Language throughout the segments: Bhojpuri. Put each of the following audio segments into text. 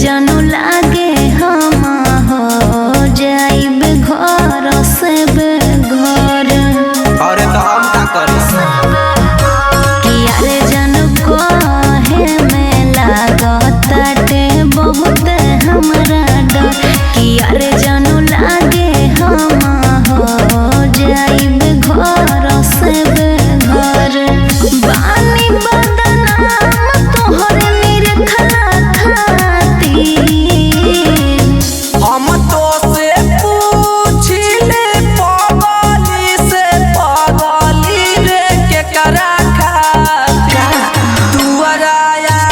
जानू लागे हम हो जाइब घर से बेघर। अरे तो हम का करी? किया रे जानू कहे में लागताटे बहुत हमरा डर। किया रे जानू लागे हम हो जाइब घर से बेघर। बानी बदनाम तोहरे निरखला खातिर। हम तो से पूछिले पगली से पगली रे के करा खातिर दुआरा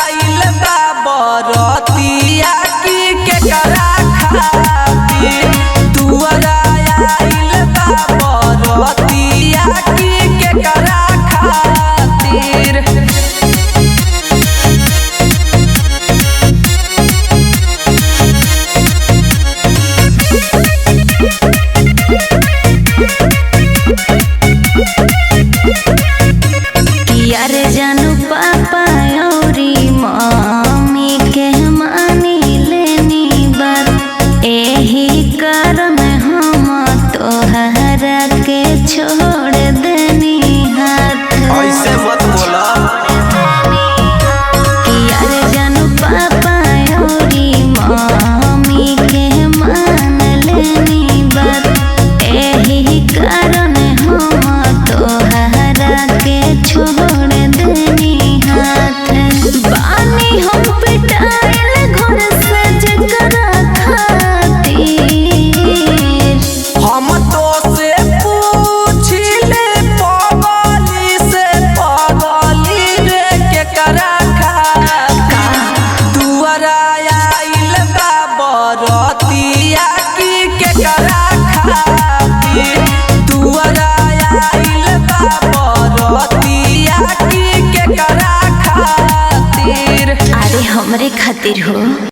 आइल बा बरतिया की के करा खातिर दुआरा आइल बा बरतिया की के करा खातिर। किया रे जानू पापा औरी मम्मी के मानी लेनी बात, एही कारण हम तोहरा के छोड़ देनी हाथ। ऐसे मत बोला। किया रे जानू पापा औरी मम्मी के मान लेनी बात, एही कारण हम तोहरा के छोड़ देनी हाथ। बानी हम पिटाइल घर से जकरा खातिर। हम तो से पूछिले पगली से पगली रे के करा खातिर दुआरा आइल बा बरतिया की के करा खातिर दुआरा आइल बा बरतिया की के करा खातिर। अरे हमरे खातिर हो।